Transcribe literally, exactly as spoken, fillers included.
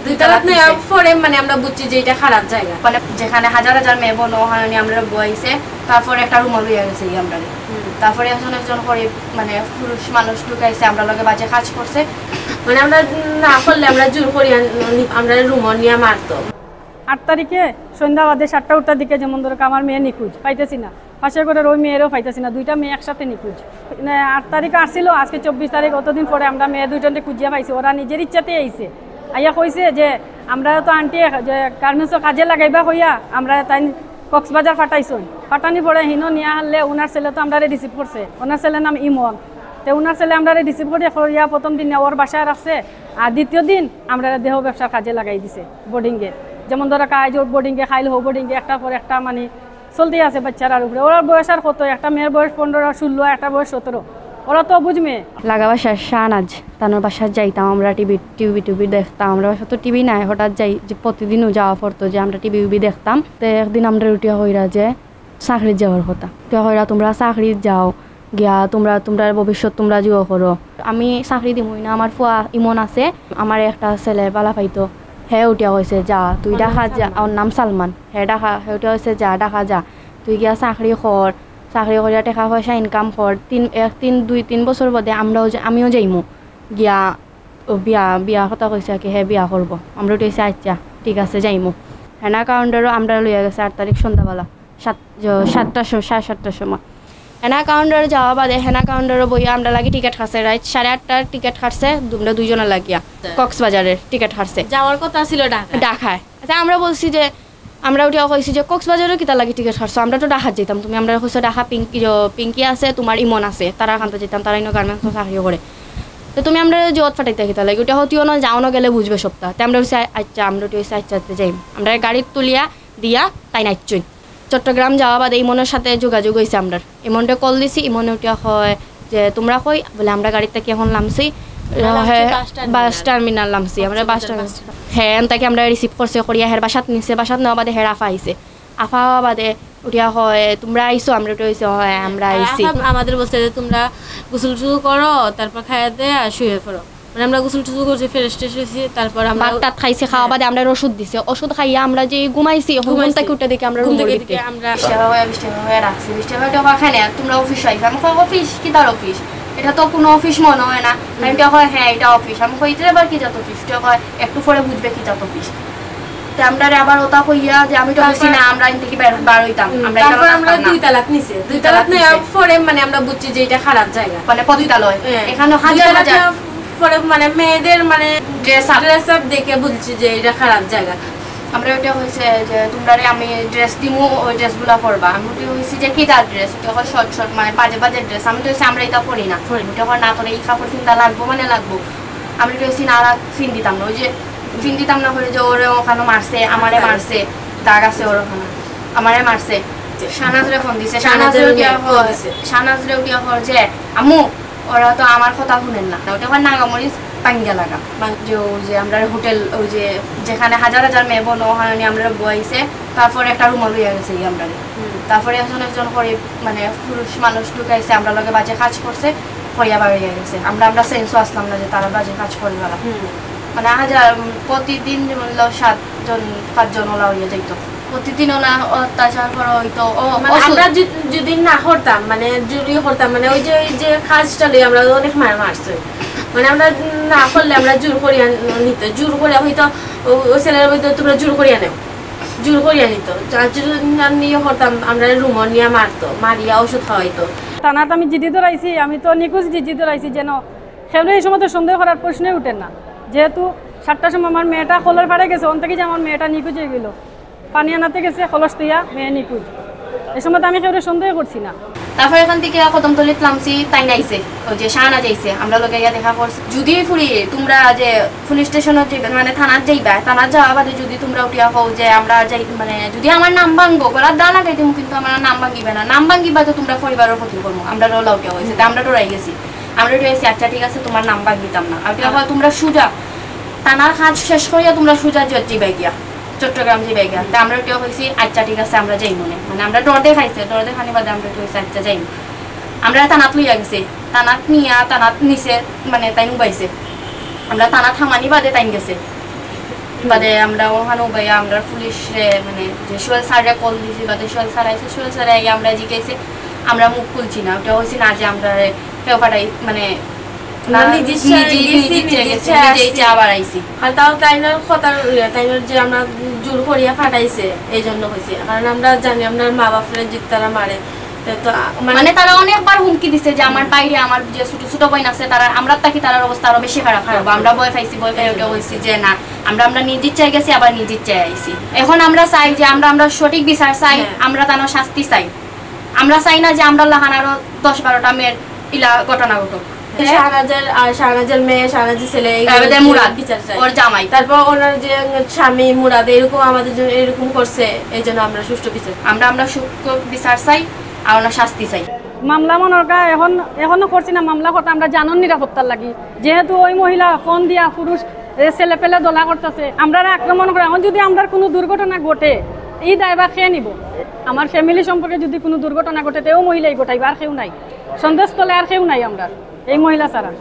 দুই তালাক নেওয়ার পরে মানে আমরা বুঝছি যে এটা খারাপ জায়গা, মানে যেখানে হাজার হাজার মেয়ে বোন ওখানে আমরা বইছে, তারপরে একটা রুমও লইয়া গেছে গিয়া আমরা। তারপরে একজন একজন করে মানে পুরুষ মানুষ ঢুকাইছে, আমরা লগে বাজে কাজ করছে, মানে আমরা না করলে আমরা জোর করি আন-, আমরা রুমও নিয়ে মারতো। আট তারিখে সন্ধ্যা বাদে সাতটা আটটার দিকে যেমন ধরো আমার মেয়ে নিখোঁজ, পাইতেছি না। পাশের ঘরের ওই মেয়েরও পাইতেছি না, দুইটা মেয়ে একসাথে নিখোঁজ। মানে আট তারিখ আসছিল, আজকে চব্বিশ তারিখ, অতদিন পরে আমরা মেয়ে দুইজনকে খুঁজিয়া পাইছি। ওরা নিজের ইচ্ছাতেই আইছে, আইয়া কইছে যে আমরা তো আন্টি এক-, যে গার্মেন্টসও কাজে লাগাইবা কইয়া আমরা তাই কক্সবাজার পাঠাইছইন। পাঠানি পরে হিনো নিয়া হারলে ওনার ছেলে তো আমরারে রিসিভ করছে, ওনার ছেলের নাম ইমন। তে ওনার ছেলে আমরারে রিসিভ করিয়া করিয়া প্রথম দিন ওর বাসায় রাখছে, আর দ্বিতীয় দিন আমরা দেহ ব্যবসার কাজে লাগাই দিছে বোর্ডিংয়ে। যেমন ধরো কাজ ওর বোর্ডিংয়ে, খাইল হো বোর্ডিংয়ে, একটার পর একটা মানে চলতেই আছে বাচ্চারার উপরে। ওরার বয়স আর কত? একটা মেয়ের বয়স পনেরো, ষোলো, একটা বয়স সতেরো। ওরা তো বুঝ মেয়ে। লাগা বাসার শাহনাজ, তানোর বাসাত যাইতাম আমরা, টিভি টিভি টিভি দেখতাম। আমরা বাসাত তো টিভি নাই, হঠাৎ যাই যে প্রতিদিনও যাওয়া পড়তো যে আমরা টিভি উভি দেখতাম। তো একদিন আমরা উঠিয়া কইরা যে চাকরিত যাওয়ার কথা। উঠিয়া কইরা তোমরা চাকরিত যাও, গিয়া তোমরা, তোমরার ভবিষ্যৎ তোমরা জুড়ো করো। আমি চাকরি দিমুই না, আমার ফুয়া ইমন আছে, আমার একটা ছেলে বালা পাইতো, হে উঠিয়া কইছে যা তুই ঢাকা যা, ওর নাম সালমান, হে ঢাকা, হে উঠিয়া কইছে যা ঢাকা যা, তুই গিয়া চাকরি কর, চাকরি করিয়া টেকা পয়সা ইনকাম কর, তিন এক তিন দুই তিন বছর বাদে আমরাও যে-, আমিও যাইমু গিয়া। ও বিয়া, বিয়া কথা কইছে আর কি, হে বিয়া করবো। আমরা উঠেছি আচ্ছা ঠিক আছে যাইমু। হেনা কাউন্টারও আমরা লইয়া গেছে আট তারিখ সন্ধ্যাবেলা সাত, য-, সাতটার সময়, সাড়ে সাতটার সময়। হেনা কাউন্টারে যাওয়া বাদে হেনা কাউন্টারে বইয়া আমরা লাগি টিকিট কাটছে, রাইট সাড়ে আটটার টিকিট কাটছে, আমরা দুইজনের লাগিয়া কক্সবাজারের টিকিট কাটছে। যাওয়ার কথা ছিল ঢাকা। ঢাকায়। আচ্ছা, আমরা বলছি যে, আমরা উঠিয়া কইছি যে কক্সবাজারও কিতা লাগি টিকিট কাটছো, আমরা তো ঢাকাত যাইতাম, তুমি আমরা কইছো ঢাকা পিঙ্কি, য-, পিঙ্কি আছে, তোমার ইমন আছে, তারা কান্তা যাইতাম, তারা ইনো গার্মেন্টসও চাকরি করে। তো তুমি আমরা জোয়াত ফাটাইতে কিতা লাগি? উঠিয়া কইছি, "অনো যাও, অনো গেলে বুঝবে সবটা।" তে আমরা কইছি, "আচ্ছা।" আমরা উঠিয়া কইছি, "আচ্ছা, আচ্ছা, যাই।" আমরা গাড়িত তুলিয়া দিয়া তাইন আইছইন। চট্টগ্রাম যাওয়া বাদে ইমনের সাথে যোগাযোগ হইছে আমরার। ইমনরে কল দিছি, ইমনে উঠিয়া কয় যে, "তোমরা কই?" বলে, "আমরা গাড়িত থাকি এখন লামছি, আমরা লামছি হে, বাস টার্মিনাল। বাস টার্মিনাল লামছি, আমরা bus Cox's Bazar terminal." Bus terminal. হে, এন তাকে আমরা রিসিভ করছে, করিয়া হের বাসাত নিছে, বাসাত নেওয়া বাদে হের আফা আইছে। আফা আওয়া বাদে উঠিয়া কয়, "তোমরা আইছো?" আমরা উঠিয়া কইছি, "হয়, আমরা আর আইছি।" আফা আমাদের বলছে যে, "তোমরা গোসল টুসল করো, তারপর খাইয়া দে আর শুয়ে পড়ো।" মানে আমরা গোসল টুসল করছি, ফ্রেশ ট্রেশ হইছি, তারপর আমরা ভাত টাত খাইছি, খাওয়া বাদে আমরা ওষুধ দিছে, ওষুধ খাইয়া আমরা যে ঘুমাইছি, এখন ঘুম ঘুমাইছি। থাকি উঠে দেখি আমরা ঘুম রুমর থেকে ভিতরে। দেখি আমরা বিশ টাকা করে, বিশ টাকা করে রাখছি, বিশ টাকা করে টেকা খাই না, তোমরা অফিস আইবা। আমি কই, "অফিস? কিতার অফিস? এটা তো কোনো অফিস মনে হয় না।" আমি তো কয়, "হ্যাঁ, এটা অফিস।" আমি কই, "এটা আবার কি জাত অফিস?" তো কয়, "একটু পরে বুঝবে কি জাত অফিস।" তে আমরারে আবার ওটা কইয়া যে আমি তো কইছি না, আমরা এন থাকি বার, বার হইতাম, হুম, আমরা এখানে তারপর আমরা থাকতাম না। দুই তালাক নিছে, দুই দুই তালাক তালাক নেওয়ার নিছে। পরে মানে আমরা বুঝছি যে এটা খারাপ জায়গা। মানে পতিতালয়। হ্যাঁ। এখানে দুই হাজার তালাক হাজার নেওয়ার পরে মানে মেয়েদের মানে dress up। Dress up দেখে বুঝছি যে এটা খারাপ জায়গা। আমরা ওটা কইছে যে তোমরারে আমি ড্রেস দিমু, ওই ড্রেসগুলা পরবা। আমি ওটা কইছি যে কি তার ড্রেস, ওটা কয় শর্ট শর্ট মানে বাজে বাজে ড্রেস। আমি তো কইছি আমরা এটা পরি না, পরি না। ওটা কয় না, তোরে এই কাপড় কিনতে লাগবো মানে লাগবো। আমি তো কইছি না, আর ফিন দিতাম না, ওই যে ফিন দিতাম না করে যে ওরে ওখানে মারছে, আমারে মারছে, দাগ আছে ওর ওখানে, আমারে মারছে। শাহনাজরে ফোন দিছে, শাহনাজরে শাহনাজরে উঠিয়া ফোন কর, দিছে। শাহনাজরে উঠিয়া কর যে, "আম্মু, ওরা তো আমার কথা শুনেন না।" ওটা কয় নাগা মরিচ পাঙ্গা লাগা। যে ওই যে আমরা হোটেল, ওই যে যেখানে হাজার হাজার মেয়ে বোন, ওখানে নিয়ে আমরা বইছে, তারপরে একটা রুমও লইয়া গেছে গিয়া আমরা। হুম। তারপরে একজন একজন করে মানে পুরুষ মানুষ ঢুকাইছে, আমরা লগে বাজে কাজ করছে, করিয়া বার হইয়া গেছে। আমরা, আমরা সেন্সও আসলাম না যে তারা বাজে কাজ করে তারা। হুম। মানে হাজার, উম, প্রতিদিন যেমন লো সাতজন, পাঁচজন ওলা হইয়া যাইতো। প্রতিদিন ওলা অত্যাচার করা হইতো। ও, মানে ওষুধ। আমরা যু-, যদি না করতাম, মানে জুরি করতাম, মানে ওই যে, ওই যে কাজটা লই আমরা অনেক মার মারছে। মানে আমরা না করলে আমরা জোর করিয়া নিত, জোর করে হয়তো ও, ও ছেলের মধ্যে তোমরা জোর করিয়া নেও, জোর করিয়া নিত। আর যদি না নিয়ে করতাম, আমরা রুমও নিয়ে মারতো, মারিয়া ওষুধ খাওয়াইতো। থানাত আমি জিডি ধরাইছি, আমি তো নিখোঁজ জিডি ধরাইছি যেন কেউ এই সময় তো সন্দেহ করার প্রশ্নই উঠে না, যেহেতু সাতটার সময় আমার মেয়েটা কলর পাড়ে গেছে, অন থেকে যে আমার মেয়েটা নিখোঁজ হয়ে গেল, পানি আনাতে গেছে, কলস দিয়া মেয়ে নিখোঁজ। এ সময় তো আমি কেউরে সন্দেহ করছি না। তারপর এখান থেকে কদমতলিত লামছি, তাইন আইছে, ওই যে শাহনাজ আইছে, আমরা লগে ইয়া দেখা করছি। যদি ফুরি তোমরা যে পুলিশ স্টেশনে যে মানে থানাত যাইবা, থানাত যাওয়া বাদে যদি তোমরা উঠিয়া কও যে আমরা যাই, মানে যদি আমার নাম ভাঙবো, গলাত দা লাগাই দিমু, কিন্তু আমার নাম ভাঙিবে না। নাম ভাঙিবা তো তোমরা পরিবারের ক্ষতি করবো। আমরা ডলা উঠিয়া হয়েছে, তা আমরা ডরাই গেছি। আমরা উঠে গেছি, "আচ্ছা ঠিক আছে, তোমার নাম ভাঙিতাম না।" আর উঠিয়া কয়, "তোমরা সুজা থানার কাজ শেষ করিয়া তোমরা সুজা যে-, যাইবা গিয়া।" চট্টগ্রাম যাইবা গিয়া। তা আমরা ওটা কইছি, "আচ্ছা, ঠিক আছে, আমরা যাইমু নে।" মানে, আমরা ডর দেখাইছে, ডর দেখানি বাদে আমরা কইছি, "আচ্ছা, যাইমু।" আমরা থানাত লইয়া গেছে, থানাত নিয়া, থানাত নিছে, মানে, তাইন উবাইছে। আমরা থানাত হামানি বাদে তাইন গেছে। বাদে আমরা ওখানে উবাইয়া আমরা পুলিশরে, মানে, যে সোহেল স্যাররে কল দিছি, বাদে সোহেল স্যার আইছে, সোহেল স্যারে আইয়া আমরা জিজ্ঞাসে, আমরা মুখ খুলছি না, ওটা হয়েছে না যে আমরা কেউ ফাটাই, মানে, আমরা তার নিজে ইচ্ছায় নিজে- গেছি, নিজে ইচ্ছায় নিজে গেছি, ইচ্ছায় নিজে আসছি। ইচ্ছায় আবার আইছি। আর তাও তাইনর কথা, তাইনর যে আমরা জোর করিয়া ফাটাইছে, এই জন্য হয়েছে। কারণ আমরা জানি আমরা মা বাপরে জিত তারা মারে, তো, তো, মানে, মানে, তারা অনেকবার হুমকি দিছে যে আমার বাইরে আমার যে ছোট ছোট বোন আছে, তারা আমরা থাকি, তারার অবস্থা আরো বেশি খারাপ করবো। আমরা ভয় পাইছি, ভয় পাই ওটা হয়েছি যে না, আমরা আমরা নিজ ইচ্ছায় গেছি, আবার নিজ ইচ্ছায় আইছি। এখন আমরা চাই যে আমরা আমরা সঠিক বিচার চাই, হ্যাঁ। আমরা তার শাস্তি চাই। আমরা চাই না যে আমরা লাখান আরো দশ বারোটা মেয়ের ইলা ঘটনা ঘটুক। শাহনাজের আর শাহনাজের মেয়ে, শাহনাজের ছেলে, এই তারপরে মুরাদ, বিচার চাই। ওর জামাই। তারপর ওনার যে স্বামী মুরাদ এরকম আমাদের জন্য এরকম করছে, এই জন্য আমরা সুষ্ঠু বিচার চাই। আমরা আমরা সুষ্ঠু বিচার চাই, আর ওনার শাস্তি চাই। মামলা মনে হয় এখন, এখনো করছি না মামলা কথা, আমরা জানর নিরাপত্তার লাগি। যেহেতু ওই মহিলা ফোন দিয়া পুরুষ ছেলে পেলে দলা করতেছে, আমরা আক্রমণ করে। এখন যদি আমরা কোনো দুর্ঘটনা ঘটে, এই দায়ভার কে নিব? আমার ফ্যামিলি সম্পর্কে যদি কোনো দুর্ঘটনা ঘটে, তেও মহিলাই ঘটাইবে, আর কেউ নাই। সন্দেহস্থলে আর কেউ নাই আমরা, এই মহিলা ছাড়া।